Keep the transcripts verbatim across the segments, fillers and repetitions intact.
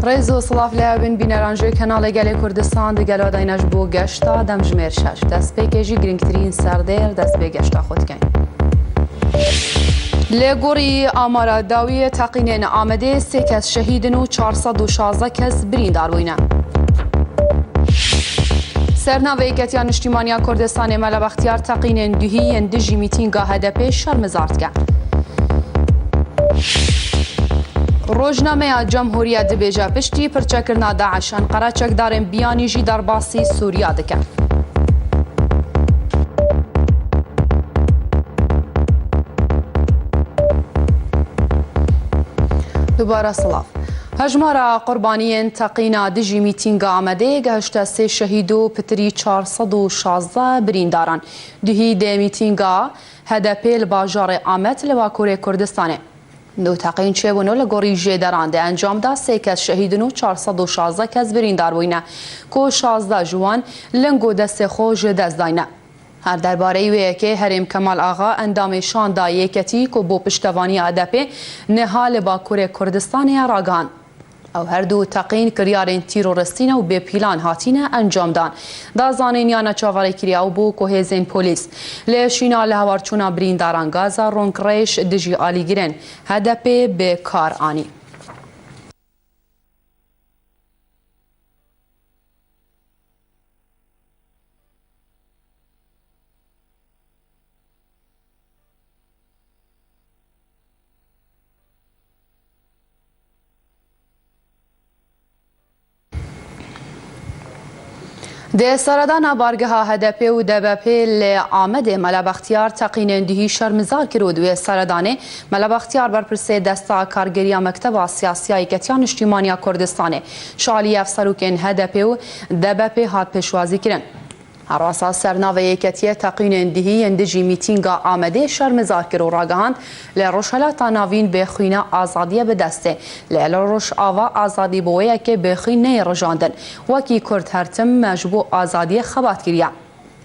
Rêz û silav li hev bin bîneran ji Kanalê Gelê Kurdistan, di gelo dayne ji bo geşta demjimêr şeş. Destpêkê jî girîngtirîn serdêr dest pê geşta xwe dikeyn. Li gorî amara dawî teqînên Amedê sê kes şehîd in û çar sed û şazdeh kes birîndar bûyne. Sernavê Yeketiya Niştîmaniya Kurdistanê Mela Bextiyar teqînên duhî yên dijî mîtînga H D P şermizar dike. Rojnameya Cemhuriyet dibêje, piştî pirçekirina DAIŞ, Enqere çekdarên biyanî jî derbasî Sûriya dike. Dubare silav. Hejmara qurbaniyên teqîna dijî mîtînga Amedê gehişte sê şehîd û pitirî çar sed û şazdeh birîndaran. Duhî dê mîtînga H D P li bajarê Amed li Bakurê Kurdistanê. Du teqîn çêbûn û li gorî jêderan di encam de sê kes şehîd in û çar sed û şazdeh kes birîndar bûyne, ku şazdeh ji wan ling û destê xwe ji dest dayne. Her derbareyî wê yekê Herêm Kemal Axa, endamê şanda Yeketî ku bo piştevaniya H D P niha li Bakurê Kurdistanê ye, ragihand. Ew her du teqîn kiryarên tîroristî ne û bê pîlan hatîne encamdan. Da zanîniyana çaverêkirî ew bû ku hêzên polîs lê şîna li hewarçûna birîndaran Gaza rûnkrêj dijî alîgirên H D P bi kar anî. Di seredana bargeha H D P û D B P li Amedê Mela Bextiyar teqînên duhî şermizar kir û di wê seredanê Mela Bextiyar berpirsê Desta Kargeriya Mekteba Siyasiya Yeketiya Niştîmaniya Kurdistanê ji aliyê serokên H D P û D B P hat pêşwazî kirin. Herwesa sernavê Yeketiyê teqînên duhî yên dijî mîtînga Amedê şermizar kir û ragihand, li Rojhelata Navîn bêxwîna azadiyê bi dest e. Lê li Rojava azadî bi wê yekê bêxwîn neyê rijandin. Wekî Kurd her tim me ji bo azadiyê xebat kiriye.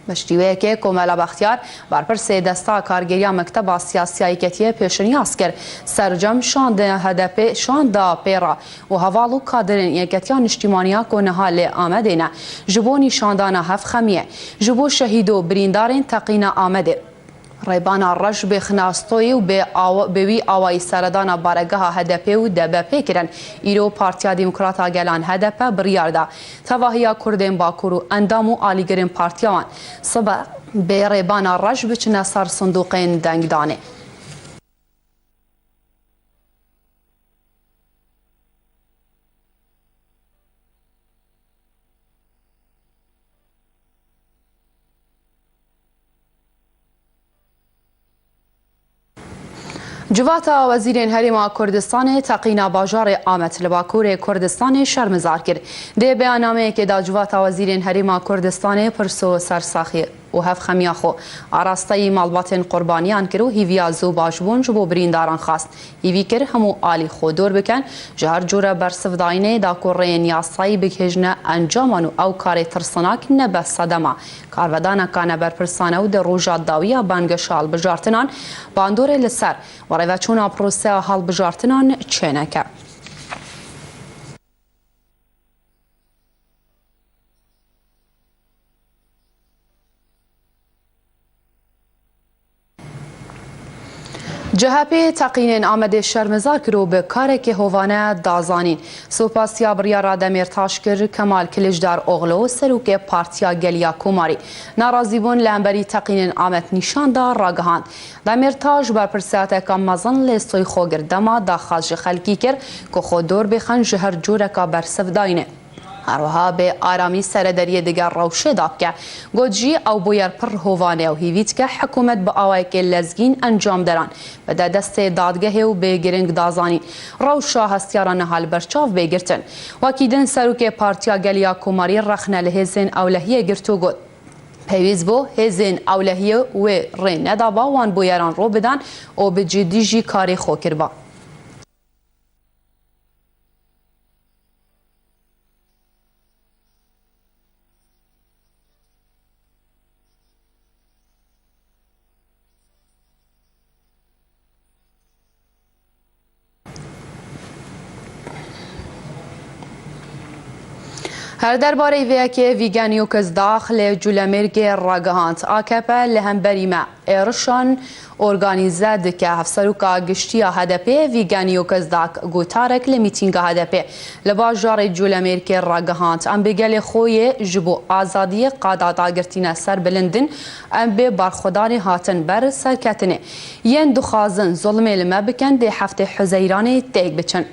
Piştî wê yekê Komela Bextiyar, berpirsê Desta Kargeriya Mekteba Siyasiya Yeketiyê pêşinyas kir. Sercem şandê H D P şanda pê re û heval û kadirên Yeketiya Niştîmaniya ku niha li Amedê ne, ji bo nîşandana hevxemiyê, ji bo şehîd û birîndarên teqîna Amedê. Rêbana Reş bê xinastoyî û bê awa-, bê wî awayî seredana baregeha H D P û D B P kirin. Îro Partiya Demokrata Gelan H D P biryar da tevahiya Kurdên Bakur û endam û alîgirên partiya wan sibe bê rêbana Reş biçine ser sindoqên dengdanê. Civata Wezîrên Herêma Kurdistanê teqîna bajarê Amed li Bakurê Kurdistanê şermizar kir. Di beyannameyekê de Civata Wezîrên Herêma Kurdistanê pirso sersaxî û hevxemiya xwe arasteyî malbatên qurbaniyan kir û hîviya zû başbûn ji bo birîndaran xwest. Hîvî kir hemû alî xwe dor bikin, ji her cûre bersivdayînê da ku rêyên yasayî bigihîjine encaman û ew karê tirsinak nebe sedema karvedanekane berpirsane û di roja dawî ya bangehişa hilbijartinan bandorê li ser û rêveçûna proseya hilbijartinan çêneke. C H P teqînên Amedê şermezar kir û bi karekê hovane da zanîn. Sopasiya biryara Demîrtaş kir, Kemal Kiliçdaroglu, serokê Partiya Gel ya Komarî, narazîbûn li hemberî teqînên Amed nîşan da, ragihand. Demîrtaş berpirsiyateke mezin li soy xwe girt, dema daxwaz ji xelkî kir ku xwe dor bixin ji her cûreka bersivdayînê. Her wiha bê aramî serederiyê digel rewşê da bike. Got jî ew bûyer pir hovane û hîvî dike hikûmet bi awayekê lezgîn encamderan bide destê dadgehê û bê giring da zanîn rewşa hestiyara niha li ber çav bê girtin. Wekî din serokê Partiya Gel ya Komarî rexne li hêzên ewlehiyê girt û got, pêwîst bû hêzên ewlehiyê wê rê nedaba wan bûyeran rû bidan û bi cidî jî karê xwe kiriba. Her derbarê vê yekê Fîgen Yokesdag li Cûlemêrgê ragihand, A K P li hemberî me êrişan organîze dike. Hevseroka Giştî ya H D P Fîgen Yokesdag gotarek li mîtînga H D P li bajarê Cûlemêrgê ragihand, em bi gelê xwe yê ji bo azadiyê qada dagirtî ne ser bilind in, em bi berxwedanê hatin ber serketinê. Yên dixwazin zulmê li me bikin dê heftê Huzeyranê têk biçin.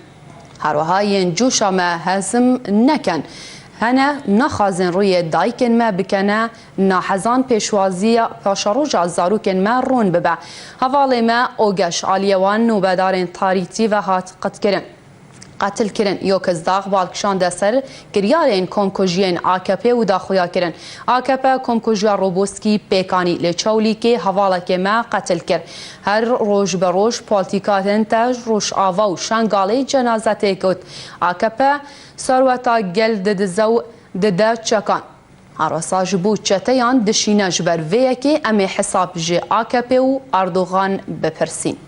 Herwiha yên coşa me hezm nekin. Hene naxwazin rûyê dayikên me bikene nahezan, pêşwaziya paşeroja zarokên me rûn bibe. Hevalê me Ogeş aliyê wan nobedarên tarîtî ve hat qetkirin. Qetilkirin. Yokesdag bal kişande ser kiryarên komkujiyên A K P û da xuya kirin. A K P komkujiya Roboskî pêk anî. Li Çewlîgê hevalekê me qetil kir. Her roj be roj polîtîkatên te Rojava û Şengalê cenaze têk got. A K P serweta gel didize û dide çekan. Herwesa ji bo çeteyan dişîne, ji ber vê yekê em ê hesab ji A K P û Erdogan bipirsîn.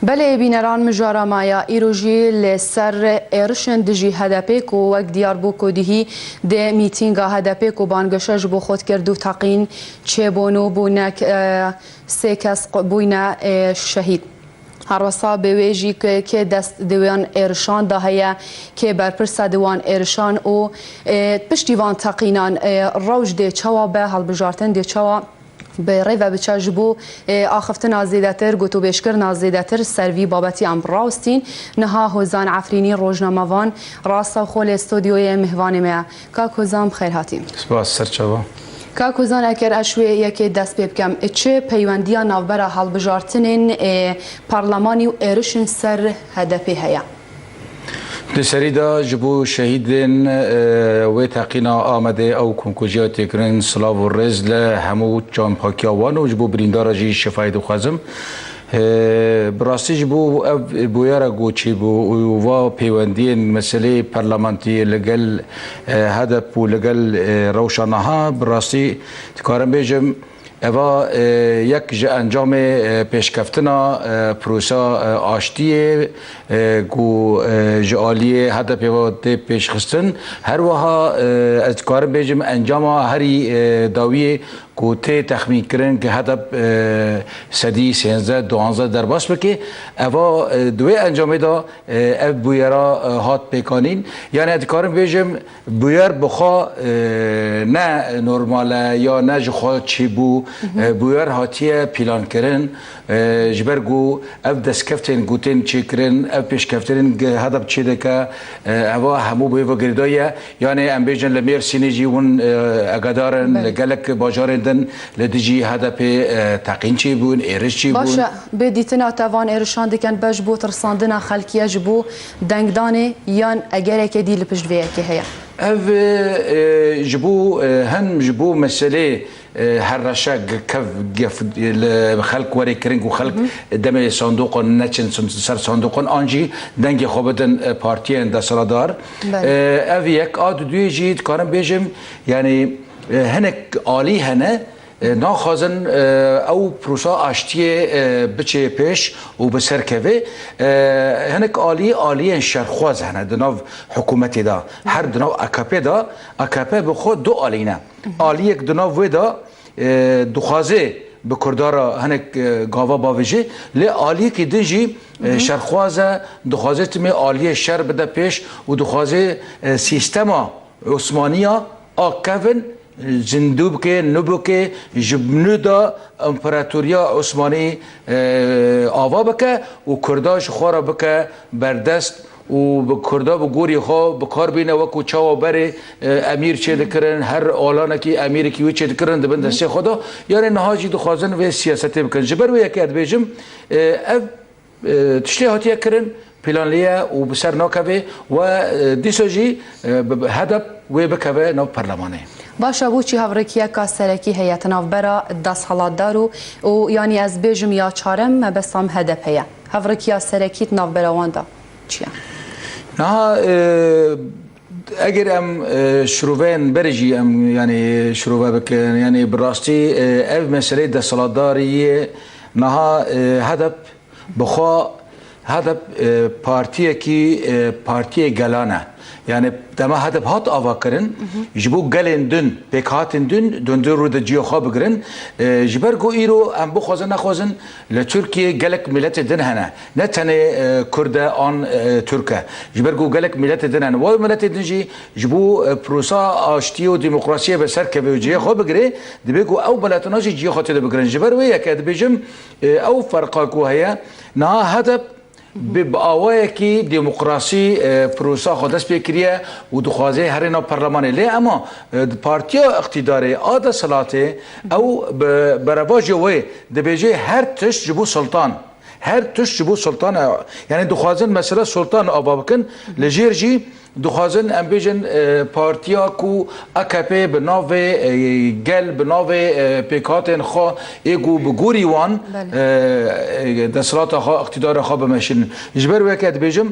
Belê bîneran, mijara me ya îro jî li ser êrişên dijî H D P ku wek diyar bû ku dihî dê mîtînga H D P ku bangişe ji bo xwe dikir du teqîn çêbûn û bûnek, e, sê kes qu-, bûyne, e, şehîd. Herwesa bi wê jî ke-, kê dest di wan êrişan de heye, kê berpirse di wan êrişan û, e, piştî van teqînan, e, rewş dê çawa be, hilbijartin dê çawa bi rê ve biçe ji bo, e, axiftina zêdetir, gotûbêjkirina zêdetir ser vî babetî em rawestîn. Niha Hozan Efrînî rojnamevan rastewxo lê stûdyoyê mihvanê me ye. Kak Hozan, bi xêr hatî. Spas, serçava. Kak Hozan, eger ez ji wê yekê dest pê bikem, çi peywendiya navbera hilbijartinên, e, parlemanî û êrişên ser H D P heye? Di serî de ji bo şehîdên, e, wê teqîna Amedê ew komkujiya têkirin silav û rêz li hemû canpakiya wan û ji bo birîndara jî şifayê dixwazim. E, bi rastî ji bo ev bûyera ku çêbû û va pêwendiyên meseleyê parlamentî li gel, e, H D P û li gel, e, rewşa niha, bi rastî dikarim bêjim, eva, e, yek ji encamê, e, pêşkeftina, e, prosa, e, aştiyê, e, ku, e, ji aliyê H D P ve tê pêşxistin. Her wiha, e, ez dikarim bêjim encama herî, e, dawiyê ku tê texmînkirin ki H D P, e, sedî sêzdeh, duanzdeh derbas bike. Eva, e, di wê encamê de, e, ev bûyera, e, hat pêkanîn. Yani ez dikarim bêjim, bûyer bi xwe, e, ne normal e ya ne ji xwe çêbû. Bûyer hatiye plankirin. E, ji ber ku ev destkeftên ku tên çêkirin, ev pêşkeftinên H D P çêdike, e, eva hemû bi vê ve girêdayî ye. Yani em bêjin li Mêrsînê jî hûn, e, egedarin, li gelek bajarên din li dijî H D P, e, teqîn çêbûn, êriş çêbûn. Baş e, bê dîtina te van êrişan dikin, beş bo tirsandina xelkî ye ji bo dengdanê yan egerekê dî li pişt vê yekê heye? Ev, e, ji bo, e, hem ji bo meselê, e, herreşe, ge-, kev, gef, li xelk were kirin ku xelk demê sandoqan neçin, sin-, ser sandoqan, an jî dengê xwe bidin, e, partiyên desthilatdar. Belê. E, ev yek, a duduyê jî dikarim bêjim, yani, e, hinek alî hene, e, naxwazin, e, ew prosa aştiyê, e, biçê pêş û bi ser keve. E, hinek alî, aliyên şerxwaz hene di nav hikûmetê de. Her di nav A K P de, A K P bi xwe du alî ne. Aliyek di nav wê de, e, dixwaze bi Kurda re hinek, e, gava bavêje, lê aliyekî din jî, e, şerxwaz e, dixwaze timê aliyê şer bide pêş û dixwaze, e, sîstema Osmaniya a kevin, e, zindû bike, nû bike, ji nû de împaratoriya Osmanî, e, ava bike û Kurda ji xwe re bike berdest û bi Kurda bi gorî xwe bi kar bîne, wekû çawa berê, e, emîr çêdikirin, her alanekî emîrekî wê çêdikirin, dibin destê xwe de. Yanî niha jî dixwazin vê siyasetê bikin. Ji ber wê yekê ez dibêjim, e, ev, e, tiştê hatiye kirin, planlî ye û bi ser nakeve we, e, dîsa jî, e, bi, bi hedef wê bikeve nav perlemanê. Baş e, bo çi hevrêkiyeka serekî heye di navbera desthilatdar û, û, yanî ez bêjim ya çarem mebestam H D P ye. Hevrikiya serekî di navbera wan de çi ye? Niha, e, eger em, e, şiroveyên berê jî em, yanî, şirove bikin, yanî, bi rastî, e, ev meseleyê desthilatdariyê niha, e, H D P bi xwe, H D P, e, partiyekî, e, partiyê gelan e. Yanî, dema H D P hat avakirin, ji bo gelên din, pêkhatên din, dundin rû de cihê xwe bigirin. E, ji ber ku îro em bixwazin nexwazin, li Tirkiyê gelek miletê din hene. Ne tenê, e, Kurd e an, e, Tirk e. Ji ber ku gelek miletê din hene. Wa miletê din jî ji bo, e, prosa aştiyê û demokrasiyê ve ser keve û cihê xwe bigire, dibe ku ew miletana jî cihê xwe têde bigirin. Ji ber wê yeke dibêjim, e, ew ferqa ku heye, niha H D P Bi, bi awayekî demokrasî, e, prosa xwe dest pê kiriye û dixwaze herê nav perlemanê. Lê ema, e, di partiya îqtîdarê a desthilatê ew bi berevajê wê dibêje her tişt ji bo sultan. Her tişt ji bo sultan e. Yanî dixwazin mesela sultan ava bikin. Li jêr jî Dixwazin em bêjin, e, partiya ku A K P bi navê, e, gel, bi navê, e, pêkhatên xwe ê ku bi gorî wan, Belê. e, e, desthilata xwe, îqtîdara xwe bimeşînin. Ji ber weke dibêjim,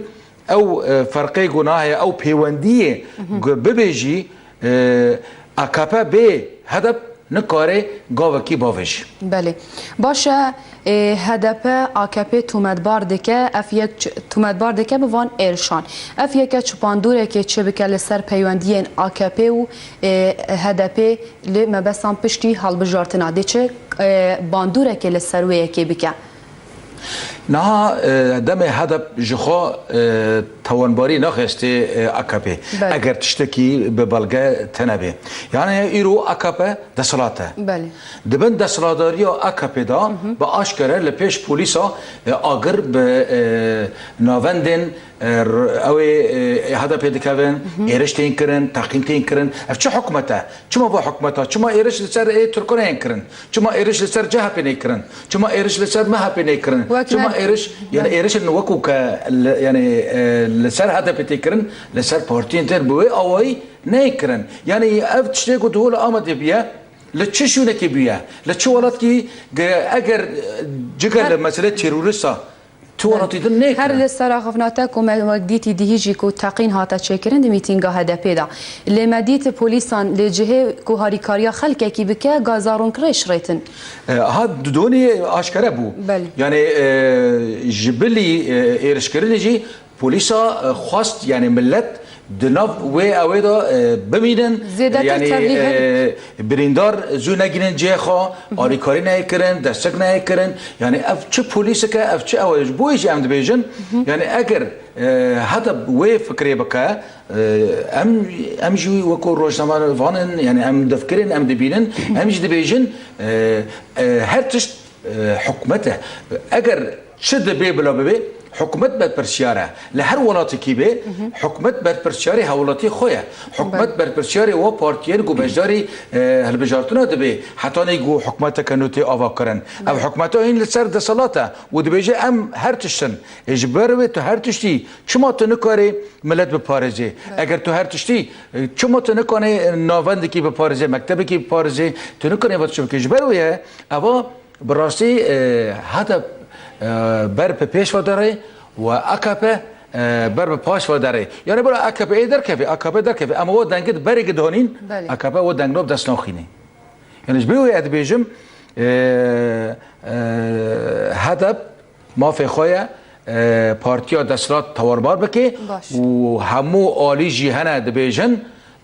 ew, e, ferqê ku naheye, ew pêwendiyê ku bibêjî, e, A K P bê H D P nikare gavekî bavêje. Belê. Baş e, e, H D P A K P tometbar dike, ev yek ç-, tometbar dike bi van êrişan. Ev yeke çi bandoreke çi bike li ser peywendiyên A K P û, e, H D P li mebestan piştî hilbijartina dê çi, e, bandoreke li ser wê yekê bike? Niha, e, demê H D P ji xwe, e, tawanbarî naxistê, e, A K P. Belê. Eger tiştekî bi belge tenebê. Yani îro A K P desthilat e. Belê. Di bin desthilatdariya A K P de bi aşkere li pêş polîsa, e, agir bi, e, navendên, e, r-, ew ê, e, H D P dikevin, êriş tên kirin, teqîn tên kirin. Ev çi hikûmet e? Çima va hikûmeta? Çima êriş li ser ê Tirkan yên kirin? Çima êriş li ser C H P nê kirin? Çima êriş li ser M H P nê kirin? Wek Çima me- êriş, yani Belê. êrişin wekû ke li, yani, e, li ser H D P tê kirin, li ser partiyên din bi wê awayî neyê kirin. Yani ev tiştê ku di holê Amedê bûye, li çi şûnekê bûye? Li çi welatkî ge-, eger, e, ciger Her li mesele terorista, tu welatî din neyê Her kirin? li ser axiftina te ku me wek dîtî dihî jî ku teqîn hate çêkirin di mîtînga H D P de. Lê me dît polîsan li cihê ku harîkariya xelkekî bike, gaza rûnk rêş rêtin. E, ha, didonî aşkere bû. Belê. Yani, e, ji bilî, e, êrişkirinê jî polîsa, e, xwest, yani millet di nav wê ewê de, e, bimînin. Zêdetir Yani, tevlî e, birîndar zû negînin cihê xwe, alîkarî neyê kirin, destek neyê kirin. Yani ev çi polîsek e, ev çi ew e? Ji bo wê jî em dibêjin, yani eger, e, H D P wê fikrê bike, e, em, em jî wekû rojnamevanin, yani em difkirin, em dibînin, em jî dibêjin, e, e, her tişt, e, hikûmet e. Eger çi dibe bila bibe, hikûmet berpirsiyar e. Li her welatekî be, hikûmet berpirsiyarê hevwelatiyê xwe ye. Hikûmet Belê. berpirsiyarê wa partiyên ku beşdarî, e, hilbijartina dibe, hetanî ku hikûmeteke nû tê avakirin. Ev Belê. hikûmeta hîn li ser desthilat e û dibêje, em her tişt in. Ê, ji ber wê tu her tiştî, çima tu nikarî millet biparêzî? Belê. Eger tu her tiştî, e, çima tu nikanî navendekî biparêzî, mektebekî biparêzî, tu nikanî va tu çi bikî? Ji ber wê ye, eva Bi rastî, e, heta, e, ber bi pêş ve derê û A K P, e, ber bi paş ve derê. Yani bira A K P ê derkeve, A K P derkeve. Ama o dengê di berê gidanîn, Belê. A K P o dengno bi dest naxînî. Yani ji bê wê ez dibêjim, e, e, H D P mafê xwe ye, e, partiya desthilat tewarbar bike Baş. û hemû alî jî hene dibêjin,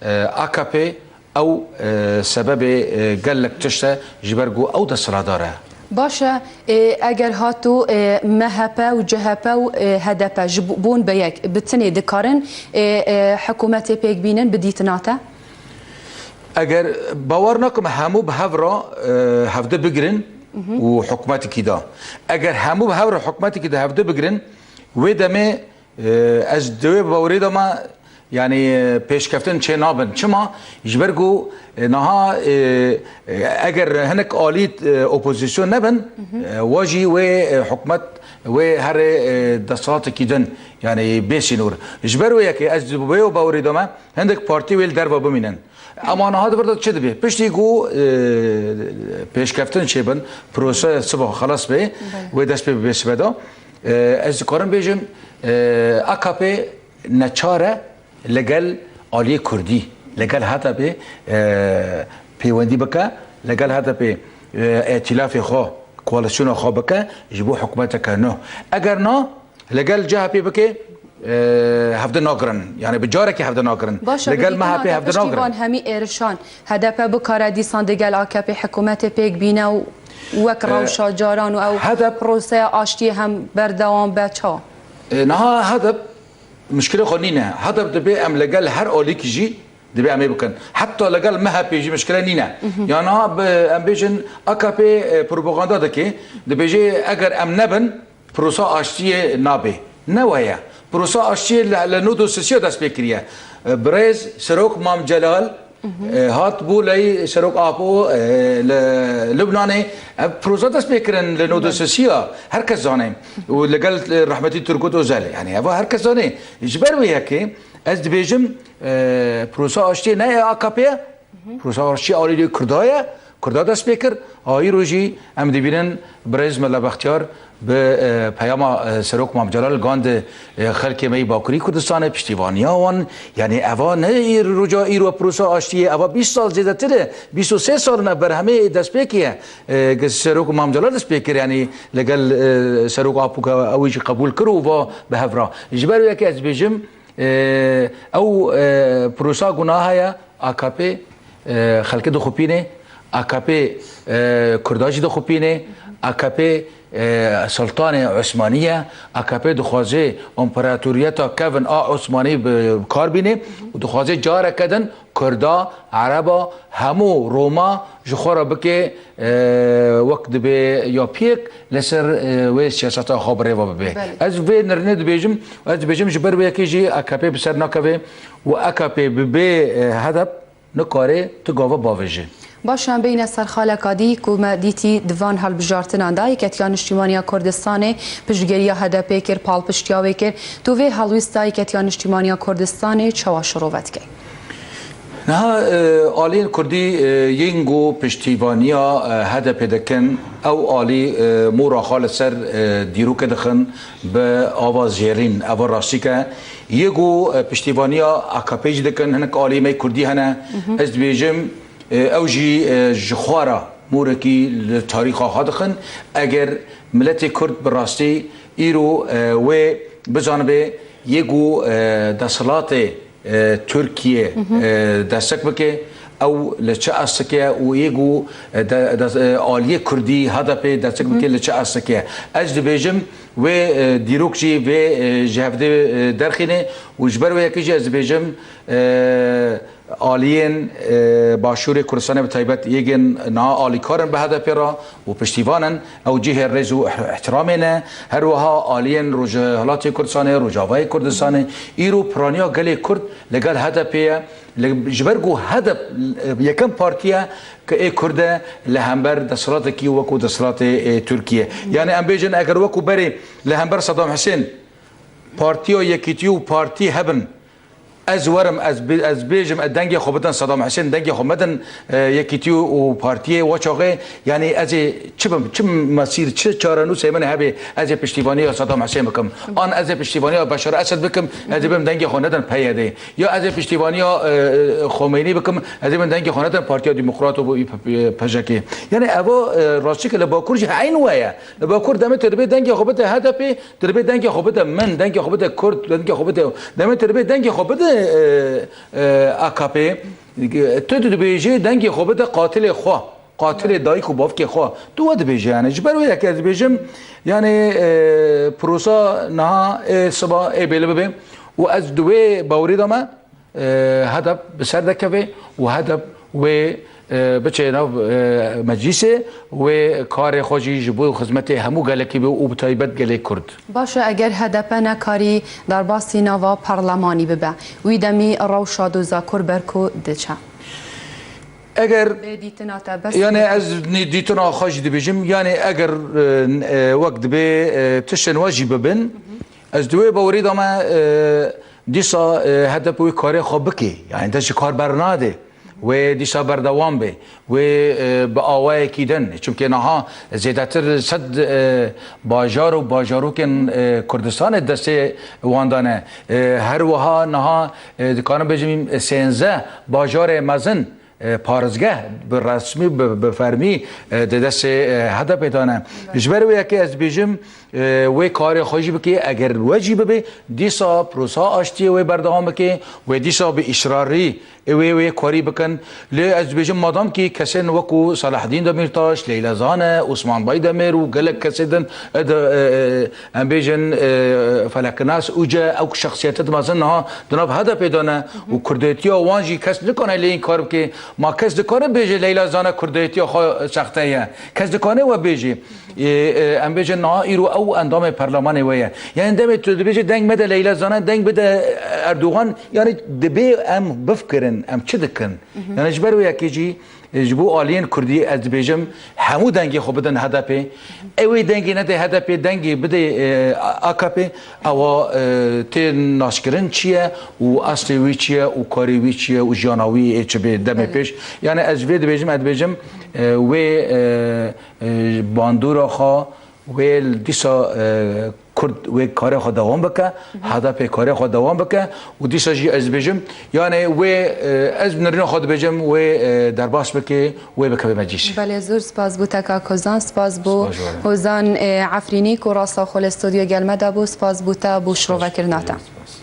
e, A K P Ew, e, sebebê, e, gelek tişt e, ji ber ku ew desthilatdar e. Baş e, e, eger hato, e, M H P û C H P û, e, H D P ji bo-, bûn bi yek, bi tinê dikarin, e, e, hikûmetê pêk bînin, bi dîtina te? Eger, bawer nakim hemû bi hev re, e, hevdi bigirin û hikûmetekî de. Eger hemû bi hev re hikûmetekî de hevdi bigirin, wê demê, e, ez di wê bawerê de me, yanî, e, pêşkeftin çê nabin. Çima? Ji ber ku, e, niha, e, e, eger hinek alî, e, opozîsyon nebin, e, wa jî wê, e, hikûmet, wê herê, e, desthilatekî din, yanî bê sînor. Ji ber wê yekê ez di wê bawerê de me, hindek partî wê li derve bimînin. Ema niha di vir de çi dibe? Piştî ku, e, pêşkeftin çêbin, proseya siba xelas be, wê dest pê bibe sibe de, e, ez dikarim bêjim, e, A K P neçar e li gel aliyê Kurdî, li gel H D P, e, pêwendî bike, li gel H D P, e, îtîlafê xwe, koalîsyona xwe bike, ji bo hikûmeteke nû. Eger na, li gel C H P bike, e, hevdi nagirin. Yanî bi carekê hevdi nagirin. Baş e, li gel M H P hevdi nagirin. Piştî van hemî êrişan H D P bikare dîsan digel A K P hikûmetê pêk bîne û wek, e, rewşa caran û ew H D P proseya aştiyê hem berdewam be ça? E, niha H D P mişkilê xwe nîne. H D P dibê em li gel her alîkî jî dibê em ê bikin. Heta li gel M H P jî mişkile nîne. Mhm. Ya niha bi, em bêjin A K P, e, propaganda dike, dibêje eger em nebin, prosa aştiyê nabe. Ne waya. Prosa aştiyê li, li nod û sisiya dest pê kiriye. E, birêz Serok Mam Celal, e, hat bû ley Serok Apo, e, li Lubnanê. Ev prosa dest pê kirin li nod û sisiya. Her kes zane. Û li gel, e, rehmetî Turgut Özel. Yanî eva her kes zane. Ji ber wê yekê ez dibêjim, e, prosa aştiyê ne A K P ye. Prosa aştiyê alî Kurda ye, Kurda dest pê kir. A îro jî em dibînin birêz Mela Bextiyar bi, e, peyama, e, Serok Mam Celal gand, e, xelkê me yî Bakurî Kurdistanê, piştîvaniya wan, yanî eva ne îr-, roja îro prosa aştiyê, eva bîst sal zêdetir e, bîst û sê sal in ev berhemê dest pê kiriye, e, Serok Mam Celal dest pê kir, yanî li gel, e, Serok Apo ke ew jî qebûl kir û va bi hev re. Ji ber wê yekê ez dibêjim, e, ew, e, prosa gunaha ye, A K P, e, xelkê dixupîne, A K P, e, Kurda jî dixupîne, A K P, e, Sultanê Osmanî ye, A K P dixwaze împaratoriyeta kevin a Osmanî bi kar bîne û dixwaze careke din Kurda, Ereba, hemû Roma ji xwe re bike, e, wek dibe ya piyek li ser, e, wê siyaseta xwe bi rêve bibe. Belê. Ez vê nirnê dibêjim, ez dibêjim ji ber wê yekê jî A K P bi ser nakeve û A K P bi bê, e, H D P nikare tu gava bavêje. Baş e, em bêyne ser xaleka dî ku me dîtî di van hilbijartinan de Yeketiya Niştîmaniya Kurdistanê piştgiriya H D P kir, palpiştiya wê kir. Tu vê helwîsta Yeketiya Niştîmaniya Kurdistanê çawa şirove dikey? Niha, e, aliyên Kurdî, e, yên ku piştîvaniya, e, H D P dikin, ew alî, e, mora xwe li ser, e, dîrokê dixin bi ava zêrîn. Eva rastîk e. Yê ku, e, piştîvaniya A K P jî dikin, hinek aliyê me Kurdî hene. Mhm. Ez dibêjim, e, ew jî, e, ji xwe re morekî li tarîxa xwe dixin. Eger miletê Kurd bi rastî îro, e, wê bizanibe, yê ku, e, desthilatê, e, Tirkiye, mhm, e, destek bike, ew li çi astikê ye û yê ku, e, de, de, e, aliyê Kurdî, H D P destek bike, mhm, li çi astikê ye. Ez dibêjim, wê, e, dîrok jî vê, e, ji hevdê, e, derxîne û ji ber wê yekê jî ez dibêjim, e, aliyên, e, Başûrê Kurdistanê bi taybet yê yên niha alîkar in bi H D P re û piştîvan in, ew cihê rêz û ihtiramê ne. Her wiha aliyên Rojhilatê Kurdistanê, Rojavayê Kurdistanê, îro piraniya gelê Kurd li gel H D P ye. Li, ji ber ku H D P yekem partî ye ku ê Kurd e li hember desthilatekî wekû desthilatê, e, Tirkiye. Yanî em bêjin eger wekû berê li hember Saddam Husên Partiya Yekîtî û partî hebin, ez werim, ez bi-, ez bêjim, ez dengê xwe bidin Saddam Husên, dengê xwe medin, e, Yekîtî û partiyê, wa çaxê, yanî ez ê çi bim, çi mesîr, çi çarenûsê min hebe, ez ê piştîvaniya Saddam Husên bikim, an ez ê piştîvaniya Beşar Esed bikim, ez ê bim dengê xwe nedin P Y D, ya ez ê piştîvaniya, e, e, Xomeynî bikim, ez ê bim dengê xwe nedin Partiya Demokrat û P J K. Yanî eva, e, rastî ke li Bakur jî eyn we ye. Li Bakur demê tu dibê dengê xwe bide H D P, tu dibê dengê xwe bide min, dengê xwe bide Kurd, dengê xwe bide, demê tu dibê dengê xwe bide e, e, A K P, tu dibêjê dengê xwe bide qatilê xwe, qatilê dayik û bavkê xwe. Tu we dibêjê yani. Ji ber wê yekê ez dibêjim, yani, e, prosa niha ê siba ê bêli bibe û ez di wê bawerî de me, e, H D P bi ser dekeve û H D P wê, e, biçe nav, e, meclîsê, wê karê xwe jî ji bo xizmetê hemû gelekî be û bi taybet gelê Kurd. Baş e, eger H D P nekarî derbasî nava parlemanî bibe, wî demî rewşa doza Kurd ber ku diçe? Eger Bê dîtina te bes yani bike. Ez nî dîtina xwe jî dibêjim, yani eger, e, e, wek dibê, e, tiştên we jî bibin, ez di wê bawerî de me, e, dîsa, e, H D P wê karê xwe bike. Yani dest ji kar bernade. Wê dîsa berdewam be. Wê, e, bi awayekî din. Çimkê niha zêdetir sed, e, bajar û bajarokên, e, Kurdistanê destê wan de ne. E, her wiha niha, e, dikarim bêjim, e, sênzeh bajarê mezin, e, parêzgeh bi resmî, bi, bi fermî, e, di destê, e, H D P de ne. Ji ber wê yekê ez dibêjim, e, wê karê xwe jî bike, eger we jî bibe, dîsa prosa aştiyê wê berdewam bike, wê dîsa bi îsrarî, e, wê, wê karî bikin. Lê ez dibêjim, madam kî kesên wekû Selahdîn Demîrtaş, Leyla Zane, Osman Baydemir û gelek kesê din, e, de, e, e, em bêjin, e, Feleknas Uce, ew şexsiyetê mezin niha di nav H D P de ne û kurdetiya wan jî kes nikane lê înkar bike. Ma kes dikare bêje Leyla Zane kurdetiya xwe sexte ye? Kes dikane we bêje? E, e, em bêjin niha îro ew endamê perlemanê we ye. Yani demê tu dibêje deng mede Leyla Zane, deng bide Erdogan, yani dibê em bifkirin, em çi dikin? Yani ji ber wê yekê jî, e, ji bo aliyên Kurdî ez dibêjim, hemû dengê xwe bidin H D P. Ew ê dengê nede H D P, dengê bide, e, A K P, ewa, e, tê naşkirin çi ye û eslê wî çi ye û karê wî çi ye û jiyana wî ê çi bê demê pêş. Yani ez ji vê dibêjim, ez dibêjim, e, wê, e, e, bandora xwe, wê dîsa, e, Kurd wê karê xwe dewam bike, H D P karê xwe dewam bike û dîsa jî ez dibêjim, yani wê, e, ez bi nerîna xwe dibêjim, wê, e, derbas bike, wê bikeve meclîsê. Belê, zor spas bo te kak Hozan, spas bo Hozan, e, Efrînî ku rasta xwe li stûdyo gel me de bû, spas bo te bo şirovekirina te. Spas.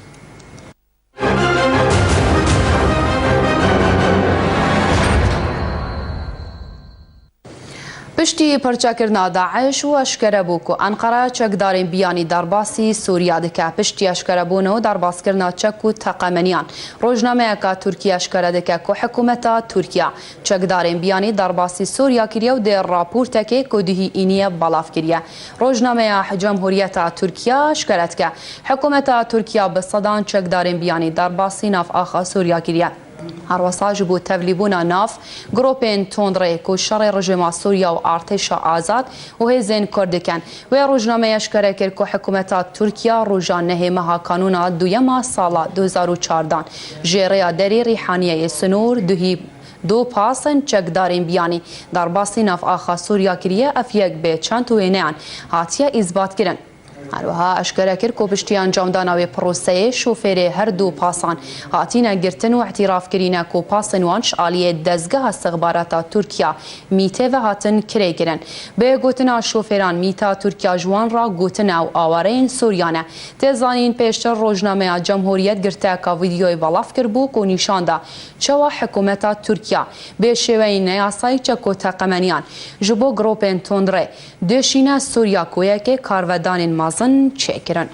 Piştî pirçekirina DAIŞ û eşkere bû ku Enqere çekdarên biyanî derbasî Sûriya dike. Piştî eşkerebûn û derbaskirina çek û teqemeniyan, rojnameyeka Tirkî eşkere dike ku hikûmeta Tirkiya çekdarên biyanî derbasî Sûriya kiriye û di raportekê ku duhî îniye belav kiriye. Rojnameya Cemhuriyeta Tirkiya eşkere dike, hikûmeta Tirkiya bi sedan çekdarên biyanî derbasî nav axa Sûriya kiriye. Herwesa ji bo tevlîbûna nav, grûpên tundrê ku şerê rejîma Sûriya û artêşa azad û hêzên Kurd dikin. Wê rojnameyê eşkere kir ku hikûmeta Tirkiya roja nehê meha Kanûna duyema sala du hezar û çardan jê rêya derê Rîhaniyeyê Sinûr duhî du pasên çekdarên biyanî derbasî nav axa Sûriya kiriye, ev yek bi çend wêneyan hatiye îsbatkirin. Her wiha eşkere kir ku piştî encamdana wê proseyê şofêrê her du pasan hatine girtin û îtiraf kirîne ku pasên wan ji aliyê dezgeha istixbarata Tirkiya MÎT'ê ve hatin kirêkirin. Bi gotina şofêran, MÎT'a Tirkiya ji wan re gotin ew awareyên Sûriya ne. Tê zanîn, pêştir rojnameya Cemhuriyet girteka vîdyoyê belav kiribû ku nîşan da çawa hikûmeta Tirkiya bê şêweyî neyasayî çek û teqemeniyan ji bo grûpên tundrê döşîne Sûriya ku yekê karvedanên mezin çêkirin.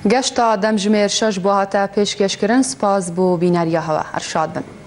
Geşta demjimêr şeş bo hate pêşkêşkirin, spas bo bîneriya hewe, her şad bin.